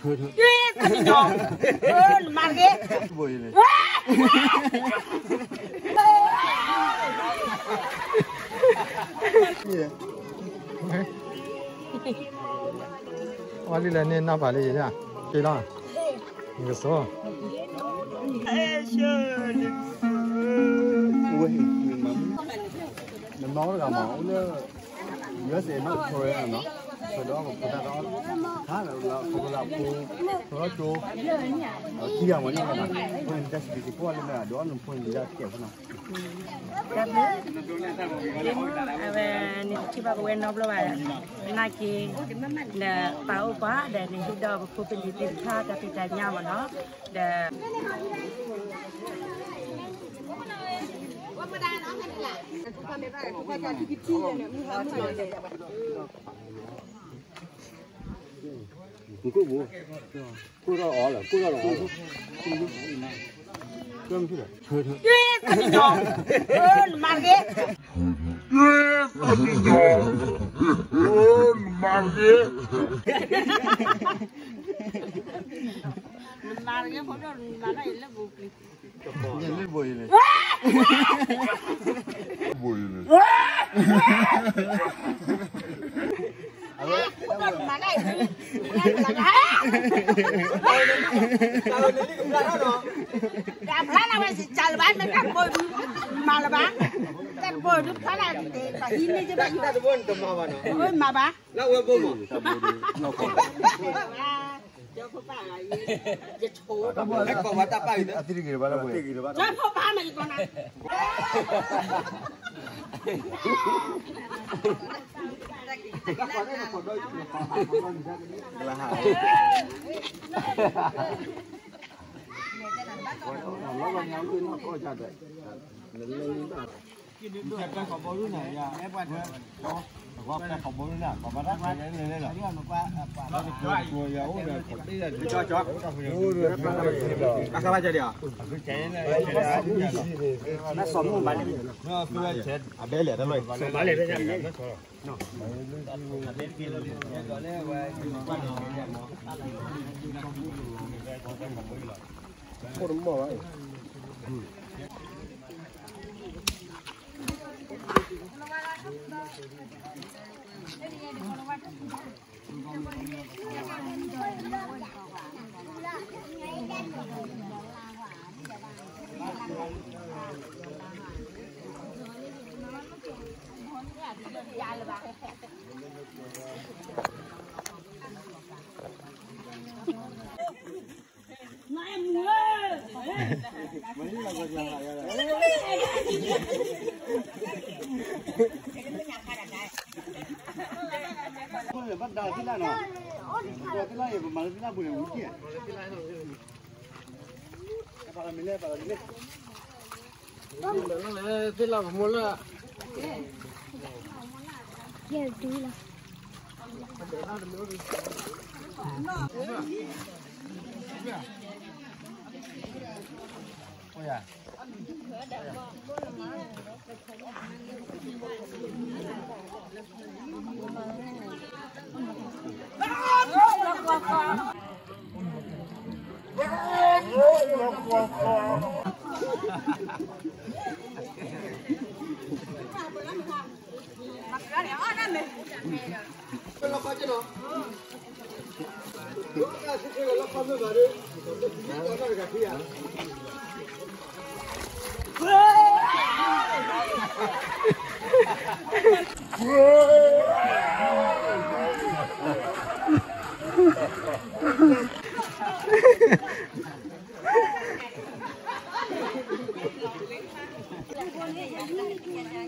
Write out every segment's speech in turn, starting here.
ယ့ၢ် တမံၤညီ, နမၤတဂ့ၤ, ဘိယ့ၣ်န့ၣ်, ဝါလံလဲၣ်န့ၣ် နီၢ်ဖးလံယဲၢ်, က့ၤလီၤ, နကစီၤ, နနီတဂၤမး အိၣ်လၢ U S A နီၢ် Korea နီၤ, ဆၢဒီးပဖိသၣ်ဒီး ခါလၢခီဖျိလၢအဖိ ဖျီကၠိ ခံဂၤမ့ၢ်န့ၣ်ဘၣ်, ဖိန့ၣ်တၢ်စံးဘျုးစံးဖှိၣ်လၢမ့ၢ်ဒီးနဖိန့ၣ်ဒၣ်တကဲးဖိနီၤ, တၢ်ဘျုး, အဝဲန့ၣ်တထံၣ်ဘၣ်ပဝဲနီတဘျီဘၣ်, နာ်က့ၤ နပာ်အိၣ်ပှၤဒီးနဟ့ၣ်ဒီးပဖိပလံၤသ့ၣ်တဖၣ်တၢ်ဖံးတၢ်ညၣ်မ့ၢ်နီၤ, ဒီး နမၤတဂ့ၤ, နမၤတဂ့ၤ, နမၤတဂ့ၤ, ဖိဒိၣ် နမၤတၢ်အံၤလၢပူၤကွံာ် ယလၢဘိယလၢ, ဘိယလၢ, အဝဲ တၢ်ဖျါလၢဝဲစံးကလၢၤဘၣ် မ့ၢ်တၢ်ဘိဒုး မၤလၢၤဘၣ်, တၢ်တဘိဒုးဖျါလၢ တၢ်တဘိဒုးတမၤဘၣ်နီၤ, မၤဘၣ်, လၢဝဲဘိမး တၢ်ဘိဒုး ကီၢ်ဝါတၢ်ပာ်ဂ့ၤ, ကၠီဖိပာ်မးယကီးနၤ, သ့ၣ်လၢပမိၢ်လ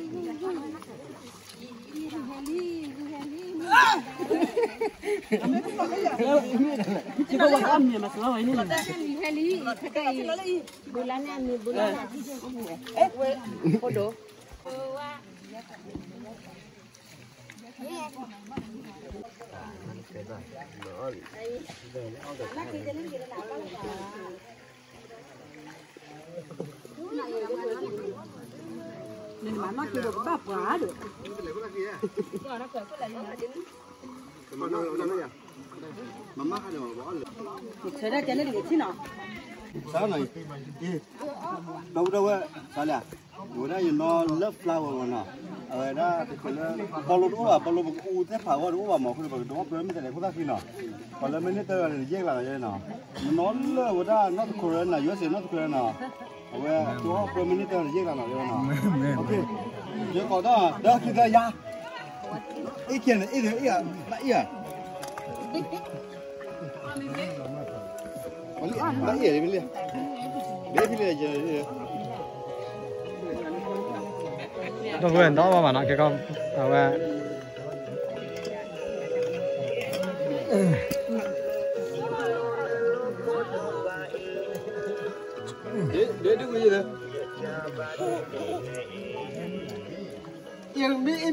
ၢ နမၤနီၢ်က့ၤဒီးကဘၣ်ပှၤဒီး မမါဟးဒီးဘၣ်လၢ ဆၢဒၣ်တဲလၢတကထံၣ်နီၤ ဆၢနီၤ ဒီပုၢ်ဒီဝဲၢ် ဆၢလၢ ဝဲဒၣ်ယနီၢ်လၢ flower ဝဲနီၤ အဝဲဒၣ်တခါလၢ ပီလိတအိၣ်ဘၣ် ပီလိပကအူသ့ၣ်ဖးဝဲတအိၣ်ဘၣ်မး အဃိန့ၣ် ပကဒိးအီၣ်ပြၢမ့ၢ်တၢ်လဲၤခိၣ်သၣ်ဃံနီၤ ပှၤလၢမ့ၢ်န့ၢ်တၢ်ဂၤန့ၣ် ယဲၢ်ကလးနီၤ ယဲနီၤ မနီၤလၢဝဲဒၣ် North Korea နီၤ ယူအက်စ်အေ North Korea နီၤ အဝဲ ကအိၣ်ပြၢမ့ၢ်န့ၢ်တၢ်ဂၤန့ၣ် ယဲၢ်ကလးနီၤ ယဲနီၤ ယကိးဒီး ဒီးခံသၢယါ အ့ၣ်ခဲန့ၣ် အ့ၣ်ဒီးအ့ၣ် ဘၣ်အ့ၣ်ဧါ ဘၣ်အ့ၣ်ဧါ ဘၣ်အ့ၣ်ဧါ ဘၣ်အ့ၣ်ဧါ ဒီပုၢ်ဝဲၢ်ဒီဘၣ်မးနီၤ ကဲကီး အဝဲ ဒ်ဒ်ဝံၤ မ့ၢ်အ့ၣ်မ့ၢ်က့ ဝဲ ဝဲ တၢ်လီၤန့ၣ် တၢ်လီၤန့ၣ် ဖံဆံလဲၤဖး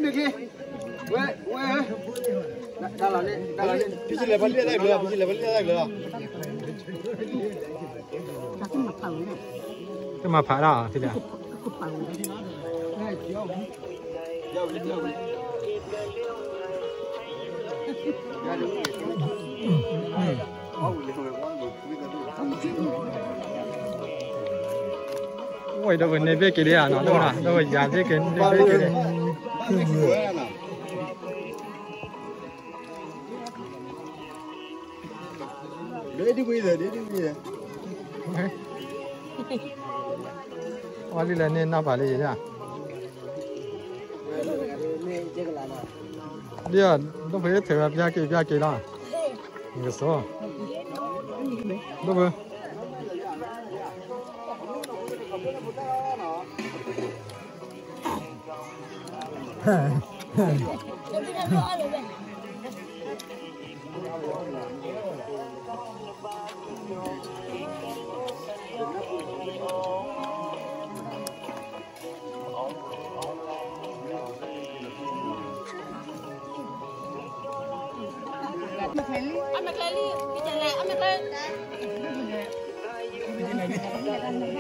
လံတၢ်ကျၢၤ ဖံဆံလဲၤဖးလံတၢ်ကျၢၤလီၤ တမၤဖးဒၣ် ဖံလဲၣ် အိၣ်ဒီးဝဲန့ၣ်ဘ့ၣ်က့ၤလံဧါနီၤ ဒီးဝဲယၤဘ့ၣ်က့ၤန့ၣ်ဘ့ၣ်က့ၤလံ ဒ်ဒ်ဝံၤဒီး ဒ်ဒ်ဝံၤဒီး အီၣ်လံလဲၣ်န့ၣ်နီၢ်ပာ်လံယၤ ဒ်အီၤ ဒိၣ်ဖုထဲးဝဲပျၢ်က့ၤပျၢ်က့ၤလီၤ နကစီၤ ဒိၣ်ဖု အမကျဲလံ ကလဲၣ် အမကျဲ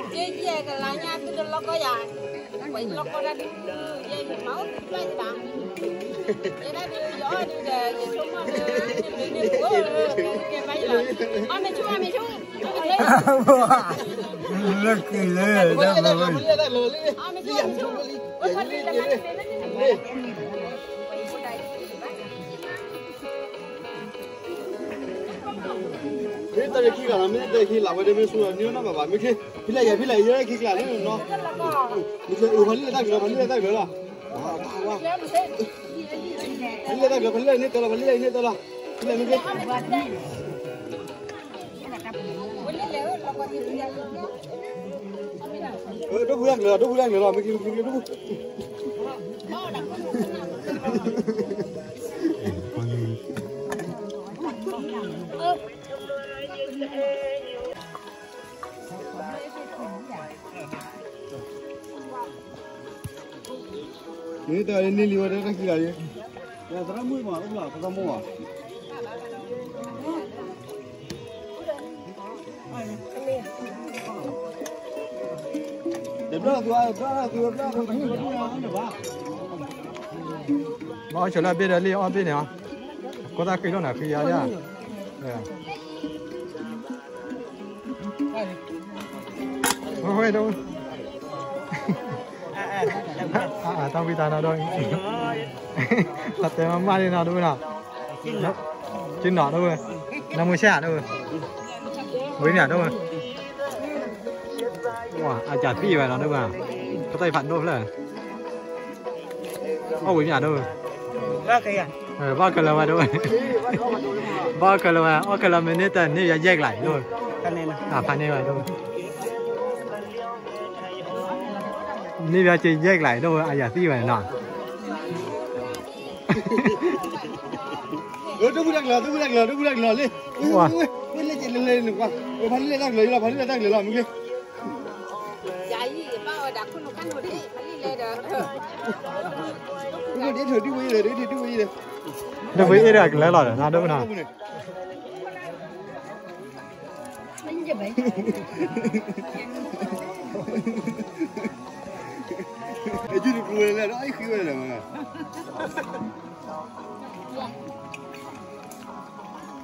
ယဲယဲကလါညါသုတလီၢ်ကီၢ်ယၤ ပှၤလီၢ်ကီၢ်တၢ်ဒုး ယဲယမၤအိၣ်သုတဖျၢၣ်ယဘၣ် ယဲဒၣ်ဒုး ယအီၣ်ဒုးဒီး ယဆိကမိၣ်ဒုး ယမ့ၢ်န့ၣ်အိၣ်လၢ ကဲဘၣ်ယလီၤ အီၣ်မ့ၢ်ဆူၣ် အီၣ်မ့ၢ်ဆူၣ် လၢက့ၤလဲၣ် တၢ်ဘျီဝဲ အီၣ်မ့ၢ်ဆူၣ် အီၣ်မ့ၢ်ဆူၣ် မ့ၢ်တၢ်လၢခံဂၤလီၤ မ့ၢ်တၢ်လၢခံလၢဝဲဒၣ် မ့ၢ်ဆူၣ်လီၤ နံၤနီၢ်ဘၣ်ဘၣ် မ့ၢ်ချ့ ဖဲလဲၣ်ယဲ ဖဲလဲၣ်ယဲ ခံကျါလၢနီၤ မ့ၢ်ချ့ အဖးလံလၢတၢ်ကျၢၤ ဖးလံလၢတၢ်ကျၢၤလီၤ ဖးလံလၢတၢ်ကျၢၤ ဖးလံလၢန့ၣ်တၢ်လီၤ ဖးလံလၢန့ၣ်တၢ်လီၤ ဖဲလဲၣ်မ့ၢ်ချ့ ဒိၣ်ဖုတၢ်ကျၢၤလီၤ ဒိၣ်ဖုတၢ်ကျၢၤလီၤ မ့ၢ်ချ့ မ့ၢ်ချ့ ဒိၣ်ဖု နတၢ်န့ၢ်လံဝဲတၢ်ခံဂၤလံ သရၣ်မုၣ်မး အိၣ်လၢပသရၣ်မုၣ်မး တဘျီသူ တဘျီသူ တဘျီသူ ဘၣ်အီၣ်ဆိးလၢအဘ့ၣ်ဒီးလံ အီၣ်ဘ့ၣ်န့ၣ် ကီၢ်သၣ်ဃံလီၤနၤ ဃံယါယါ ဝဲဝဲဒိၣ် တၢ်ဝံတၢ်နီၤဒိၣ် အတဲမၤမၢ်န့ၣ်နီၤဒိၣ်နီၤ ကၠုနီၤဒိၣ်ဝဲ နမုၢ်ဆဲးဒိၣ်ဝဲ ဝံၤန့ၣ်ဒိၣ်ဝဲ ဝါ အစၢ်သံဝဲနီၤဒိၣ်ဝဲ ကသံၣ်ဖးဒိၣ်ဖျၢၣ် အီၣ်ဝံၤမ့ၢ်ဒိၣ်ဝဲ ဘၣ်ခဲလၢာ်ဝဲဒိၣ်ဝဲ ဘၣ်ခဲလၢာ်ဝဲ အီၣ်ခဲလၢာ်မ့ၢ်န့ၢ်တၢ်န့ၢ်ယၤယဲၢ်ကလးဒိၣ်ဝဲ ဖးန့ၢ်ဝဲဒိၣ်ဝဲ န့ၢ်ယၤက့ၤယဲၢ်ကလးဒိၣ်ဝဲ အယၤသံဝဲနီၤ ဒိၣ်ဖုတၢ်ကျၢၤ ဒိၣ်ဖုတၢ်ကျၢၤ ဒိၣ်ဖုတၢ်ကျၢၤလံ ဝဲလဲၣ်ကလဲၣ်န့ၣ်ကွၢ် ဖးလံလဲၣ်တၢ်ကျၢၤလီၤ ဖးလံလဲၣ်တၢ်ကျၢၤလီၤ မ့ၢ်က့ ယၤအံၤဘၣ်ဝဲဒၣ်ခိၣ်နူာ်ခါနိာ်ဒ့ ဖးလံလဲၣ်ဒီး ဒိၣ်ဖုဒ့ထုးဒုဝဲအံၤဒီး ဒ့ထုးဒုဝဲအံၤဒီး ဒိၣ်ဖုအ့ၣ်ဒီးကလဲၤလီၤဒီး နၤဒိၣ်ဖုနီၤ အယုၢ်တပူၤဝဲလၢဒီး အဃံဝဲလၢမး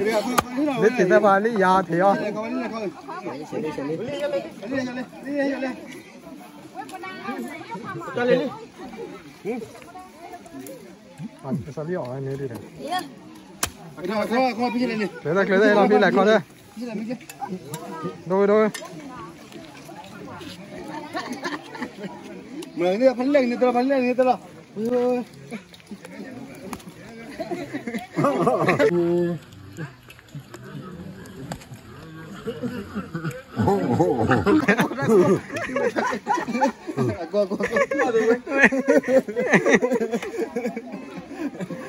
လၢတံၤသၣ်ပၤလံယၤထံးအီၤ, ကစးလံအီၤန့ၣ်ဒ်လဲၣ်, ကျဲၤသၢကျဲၤသၢလီၤဖံလဲၣ်ခီဒီး, ဒိဝဲဒိဝဲ, မၤန့ၣ်ဖးလဲၢ်န့ၣ်တလီၤ ဖးလဲၢ်န့ၣ်တလီၤ.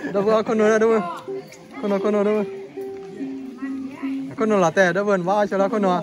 ဒီပုၢ်ဝဲၢ်ခိၣ်နူာ်ဒီပုၢ်ဝဲၢ်, ခိၣ်နူာ်ခိၣ်နူာ်ဒီပုၢ်ဝဲၢ်, ခိၣ်နူာ်လီၤတဲာ်ဒီပုၢ်ဝဲၢ် နဘၣ်အီၣ်ဆၢလီၤခိၣ်နူာ်.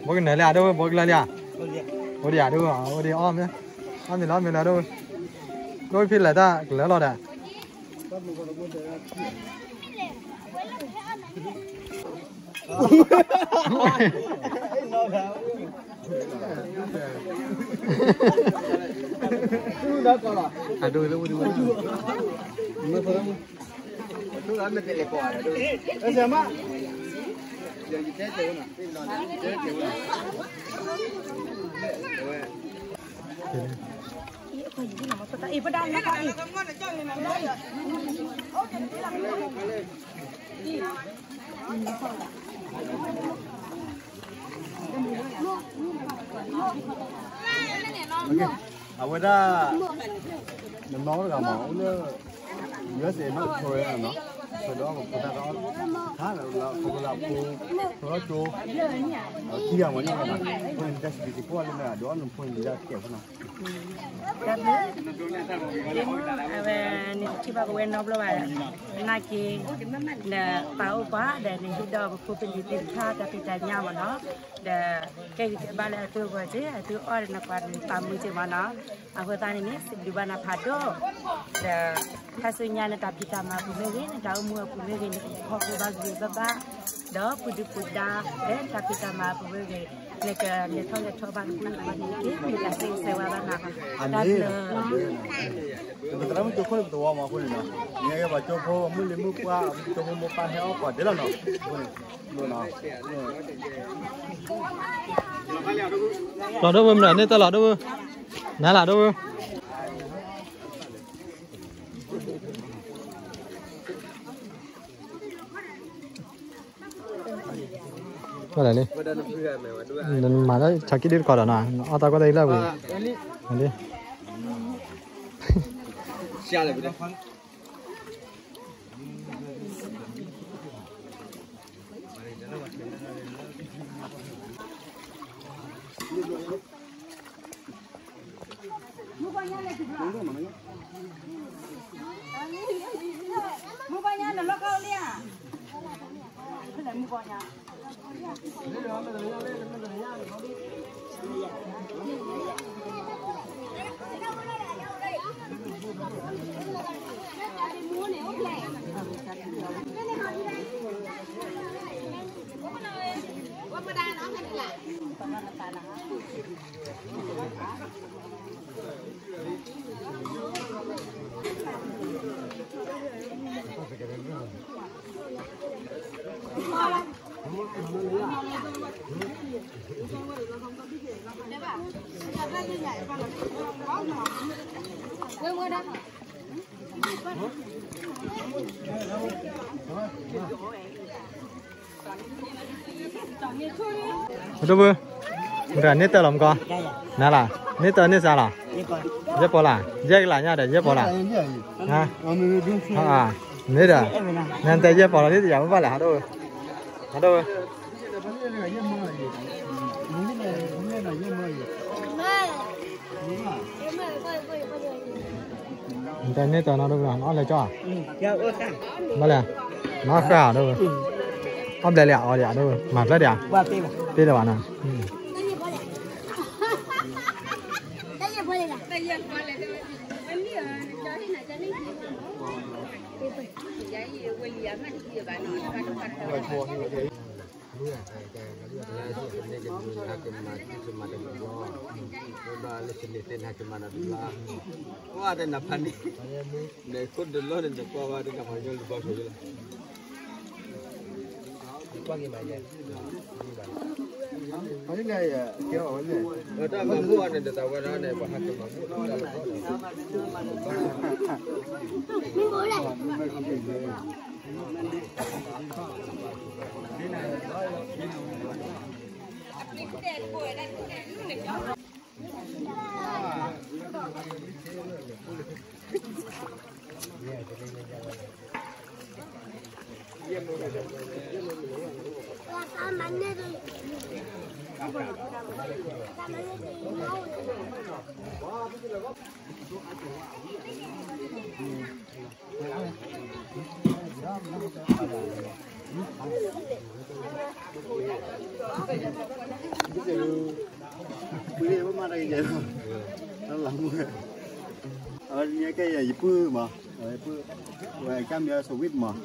ဘိကနၢၤလံဧါ ဒိၣ်ဝဲ ဘိကလၢာ်လံဧါ, အိၣ်ဒံးဧါ ဒိၣ်ဝဲ အိၣ်ဒံး အီၣ်မ့ၢ်, အီၣ်မ့ၢ်လီၤ မ့ၢ်လၢဒိၣ်ဝဲ, ဒိၣ်ဝဲဖံလဲၤတၢ်ကလၢာ်လီၤဒီး အဒိၣ်လၢဝဲဒၣ်ဝဲဒၣ်, အဝဲဒၣ် နနီတဂၤမး အိၣ်လၢ ယူအက်စ်အေ နီၢ်ကီၢ်ရ့ၣ်နီၤ, ဖဲဒီးကဖိသၣ်တၢ်အီၣ်, ခါလၢ ဖိကလၢ်ဖိသၣ်ကၠိ, ခံဂၤမးန့ၣ်နီၤ, အဃိန့ၣ် တၢ်စပံးစံးဖှိၣ်လၢမ့ၢ်ဒုးအီၣ်နဖိန့ၣ် ဒုးတၢ်ကဲးဖိနီၤ. တၢ်ဘျုး, ဒ့မုၣ် အဝဲ နတထံၣ်ဘၣ်ပဝဲနီတဘျီဘၣ်, နာ်က့ၤ နပာ်အိၣ်ပှၤ ဒီးနဟ့ၣ်ဒီးပဖိပလံၤသ့ၣ်တဖၣ်တၢ်ဖံးတၢ်ညၣ်မးနီၤ, ဒီး ကဲဂ့ၤကဘၣ်လၢအသုဂီၢ်က့ၤ အသုအီၣ်ဒီးနကွၢ်နပာ်မူက့ၤမးနီၤ, အဃိသတးန့ၣ်န့ၣ် စံးဘျုးဘၣ်နၤဖးဒိၣ်, ဒီး ခါဆူညါလၢတၢ်ဖံးတၢ်မၤအပူၤမ့ၢ်ဂ့ၤ နတၢ်အိၣ်မူအပူၤမ့ၢ်ဂ့ၤ နကဟီၣ်ခိၣ်ဘၣ်ဂ့ၤဘၣ်ဘၣ်, ဒီးပူၤဒုပူၤဒါ လၢတၢ်ဖံးတၢ်မၤအပူၤမ့ၢ်ဂ့ၤ နကလဲၤထီၣ်လဲၤထီဘၣ်တပူၤတပူၤန့ၣ်က့ၤ မ့ၢ်တၢ်ဆၢဂ့ၤဆၢဝါဘၣ်နၤ, တၢ်ဘျုး ပသရၣ်မုၣ်ကၠိခိၣ်န့ၣ် ပသဝီမးအဃိန့ၣ်နီၤ, မ့ၢ်ကဲပှၤကၠိဖိမုၣ်လံၤမုၣ်ပှၢ် ကၠိဖိမိၢ်ပၢ်ဟဲအီၣ်ကိးဒဲးလီၤနီၤ, အဃိန့ၣ် လီၤဒိၣ်ဝဲမနုၤန့ၣ်တၢ်လီၤဒိၣ်ဝဲ, နၤလီၤဒိၣ်ဝဲ ဝဲလဲၣ်လံ, နမၤတၢ်ဆါကံဒုတကီးဒီးနီၤ, အီၣ်တၢ်ကွၢ်တၢ်အံၤလၢဝံၤ, လံ ဒိၣ်ဘု, မတၤန့ၢ်တၢ်လီၤမကီ, နၤလီၤ, န့ၢ်တၢ်န့ၢ်စါလီၤ, ယဲၢ်ပီၤလီၤ, ယဲၢ်ကလးညါဒီး ယဲၢ်ပီၤလီၤ, မ့ၢ်ဒီး, နတဲယဲၢ်ပီၤလီၤ ဒ်တယၤဘၣ်လၢ ဟးဒိၣ်, ဟးဒိၣ် နတန့ၢ်တၢ်နီတဘျီ နအီၣ်လဲၤကၠီ, ဘၣ်လဲၣ်, နအီၣ်ဃၢ်ဒိၣ်, အီၣ်ဘျဲၣ်လံအီၤဒံးဒိၣ်, မၤဖျၢၣ်ဒံး, တ့ၢ်လၢၤဘၣ်နီၤ, အဝဲန့ၣ်ကဲယပုၢ်မး, အဝဲပုၢ်, အဝဲကမ့ၢ်အီၤ Sweet မး,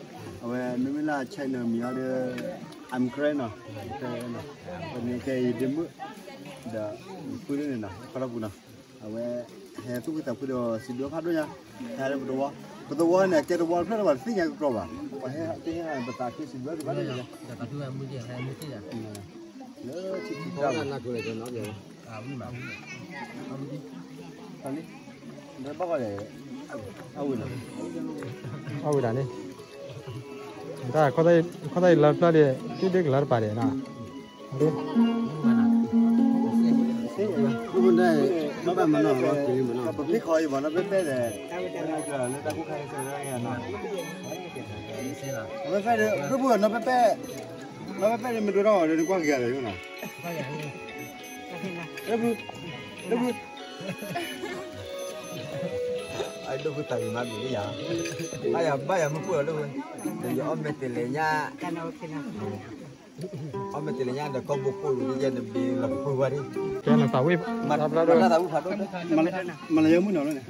အဝဲမ့မ့ၢ်လၢ channel မံၤအီၤဒီး I'm Grand နီၤ, အဝဲန့ၣ်ကဲယဒ့မုၣ်, ဒီးယပုၢ်န့ၣ်နီၤ ခီလီၤပူၤနီၤ, အဝဲ ဟဲသူၣ်ဖှံသးဖှံဒီးစံးဘျုးဖးဒိၣ်ညါ, ဟဲလၢပတဝီ, ပတဝီန့ၣ် ကဲတဝီတဖျၢၣ်လၢၤဘၣ် တသ့ၣ်ညါကကြၢးဘၣ်, ပှၤဟဲတဟဲပသးခုစံးဘျုးသ့ၣ်ဖးဒိၣ်ညါ, လၢဆံခံ ဘၣ်ဝဲ, အဝဲဒၣ်န့ၣ်, တၢ်ခီသၣ်အံၤလၢဖျၢၣ်ဒံး တံၢ်ဒ့ကလၢတပာ်ဒံးနီၤ, ပဖံးခီအံၤဘၣ်နီၤ ပဲပဲဒီး, လၢတၢ်ကူၣ်ခါအံၤစၢၤဒၣ်နီၤ, ပဲပဲဒီး ပဲပဲ နီၤပဲပဲဒီး မ့ၢ်ဒိၣ်ထီၣ်အီၤဒီး နကွၢ်က့ၤယၤလဲၣ်နီၤ, လၢဖု, လၢဖု အဒိၣ်ဖုတၢ်ဂ့ၤမးဘျုးလံယၤ, ဘၣ်ယၤဘၣ်ယၤမုၢ်ပှၢ်လၢဝဲ, ဒီးယအီၣ်မ့ၢ်တလဲၤညါ, အီၣ်မ့ၢ်တလဲၤညါဒီးကီၢ်ဘိခိၣ်လူၤယဲၢ်နဘ့ၣ်လီၤကပှၢ်ဝဲဒၣ်, ကဲနသးဝံၣ်, မၤလၢယမုၢ်နီၤလီၤန့ၣ်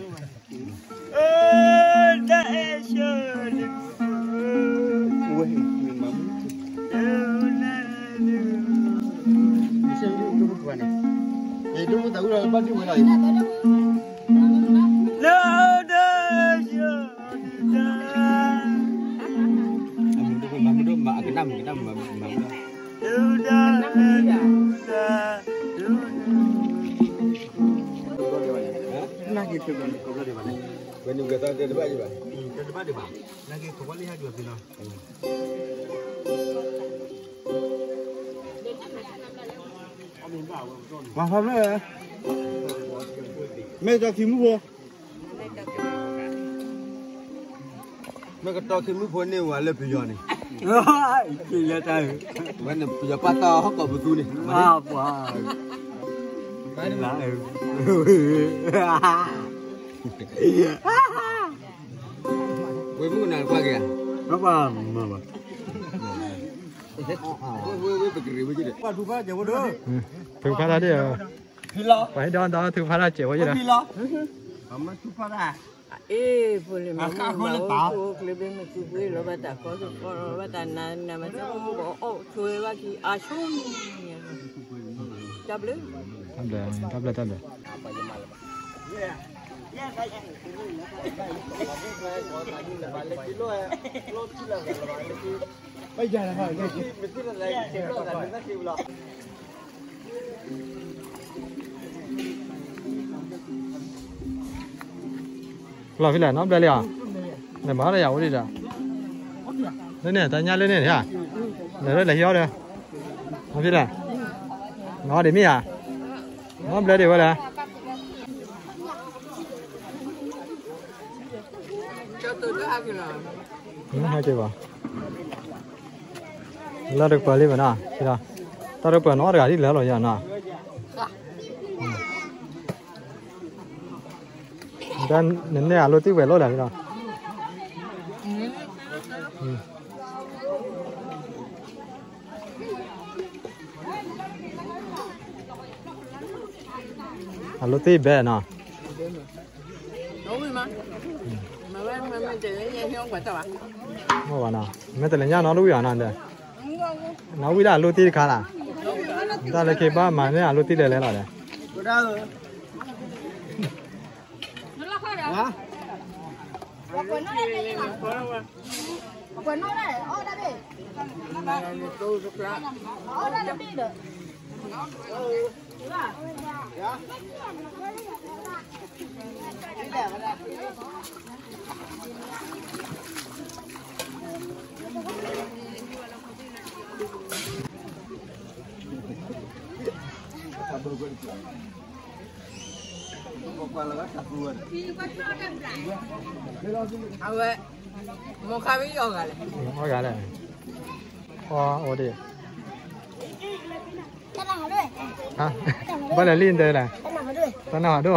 နာ်က့ၤ တဘၣ်ဒံးဘၣ်, တဘၣ်ဒံးဘၣ်, နာ်က့ၤ သဝီလံဟဲကလီၤပံၤနီၤ, မၤဖးဖျၢၣ်, မ့ၢ်ကတီၤခံမုၣ်ဖိ, မ့ၢ်ကတီၤခံမုၣ်ဖိန့ၢ်ဝဲလၢပယီၤန့ၣ်, ဝဲန့ၣ်ပယီၤပာ်တၢ်ဟီၣ်ကိးပသူန့ၣ်, ပှၤ ဝ့ၢ်မုၣ်ကနၣ်ကွၢ်က့ၤဧါ, ပှၤမၤဘၣ်, ဝ့ၢ်ဝ့ၢ်ပကရံၣ်ဝဲက့ၤဒီး ပှၤထူဖးတၢ်ဒ်, ပှၤဟဲဒီးဒီးထူဖးတၢ်စဲးဝဲက့ၤဒီး, အ့ၣ် ဖိလံၤမၤမုၣ် မၤအိၣ်ကျ့ဘ့မုၢ်သူပှ့ၤလီၤဘၣ်တၢ်ကီသကိးလီၤဘၣ်တၢ်နးနးမၤစၢၤ ပအီၣ်ဆိဝဲဘၣ်ကံအါဆိ, တၢ်ဘျုး, တၢ်ဘျုး, တၢ်ဘျုး, လီၤဖဲလဲၣ် နီတဘျီလံဧါ, လဲၤမၤဒီးယၤအိၣ်ဒံးဒီး, လၢန့ၣ် တၢ်ညၣ်လၢန့ၣ်ဧါ, လဲၤဒီးလဲၤဟံးအီၣ်ဒီး, နီဖဲလဲၣ်, နီဒံးမ့ၢ်ဧါ, နီဘျီဒံးဝဲလဲၣ်, ဟဲက့ၤဘၣ် လၢတကပၤလံဘၣ်နီၤ, တၢ်တကပၤနီတဂၤဒ်လဲၣ်လီၤယၤနီၤ, တၢ်နနဲၣ်အလိၣ်တံၢ်ဝဲၤလိၣ်လၢာ်လီၤ, အလိၣ်တံၢ်ဘဲနီၤ, မ့ၢ်ဘၣ်နီၤ, မ့ၢ်တလဲၤညၣ်နီတဝံၣ်အီၤနီၤ, နီဝံၣ်ဒၣ်အလိၣ်တံၢ်တခါလၢ်, တၢ်လၢခ့ဘၣ်မၤန့ၢ်အလိၣ်တံၢ်လဲၤလဲၤလီၤဒီး အဝဲ, မခါဝံအီၣ်ဂၤလဲၣ်, အီၣ်ဂၤလဲၣ်, အီၣ်ဒံး, ဘၣ်လဲၤလံတဲလဲၣ်, တၢ်နၢ်ဟးဒိၣ်,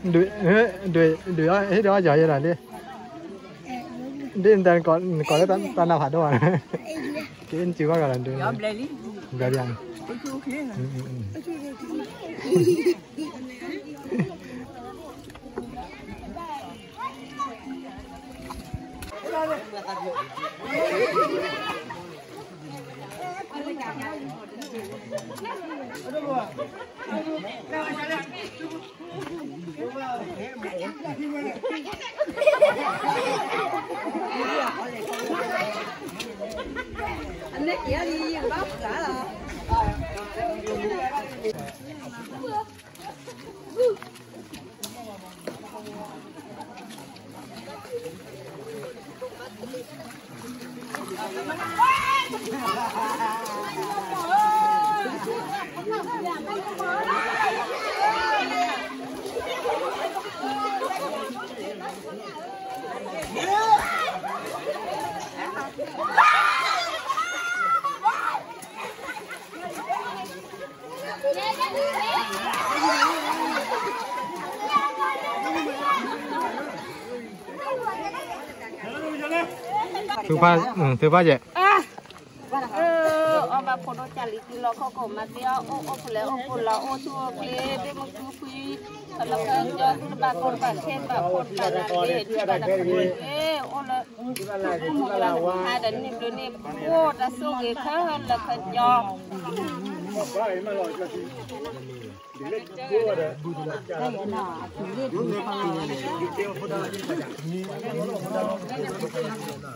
ဒုး, ဒုး, ဟ့ၣ်ဒုးအီၣ်ယၤယဲဒၣ်လံ, ဒ်နတဲနကိးလၢတၢ်နၢ်ဟးဒိၣ်ဘၣ်, က့ၤနစံးဘၣ်ဂၤလီၤဒုး, ဘျါဒံး, သုဖး, သုဖးယဲၢ်, အီၣ်ဘၣ်ဖိဒိၣ်ကၢ်လံၤ ကုလီၤခီၣ်ခိၣ် မၤသ့အီၣ်အိၣ် အိၣ်ဖူလဲၣ်အိၣ်ဖူလီၤ အိၣ်ဆူၣ်အိၣ်ချ့ ဘ့ၣ်မုၢ်ကုဖှံ, လၢခၢကၠီ သူတဘၣ်ကီတဘၣ်ခဲတဘၣ်ဖိတဘၣ်နၤတဘ့ၣ် ထံၣ်ဘၣ်နၤတဘ့ၣ် အိၣ်လၢ မုၢ်မုၢ်လၢ်လၢ် ဟါဒီးန့ၣ်ဘျုးန့ၣ် အိၣ်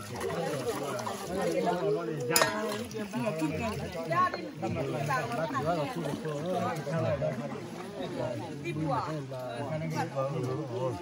တၢ်ဆိၣ်ဂ့ၤခဲလၢာ်လၢခၢကၠီ သံပှၢ်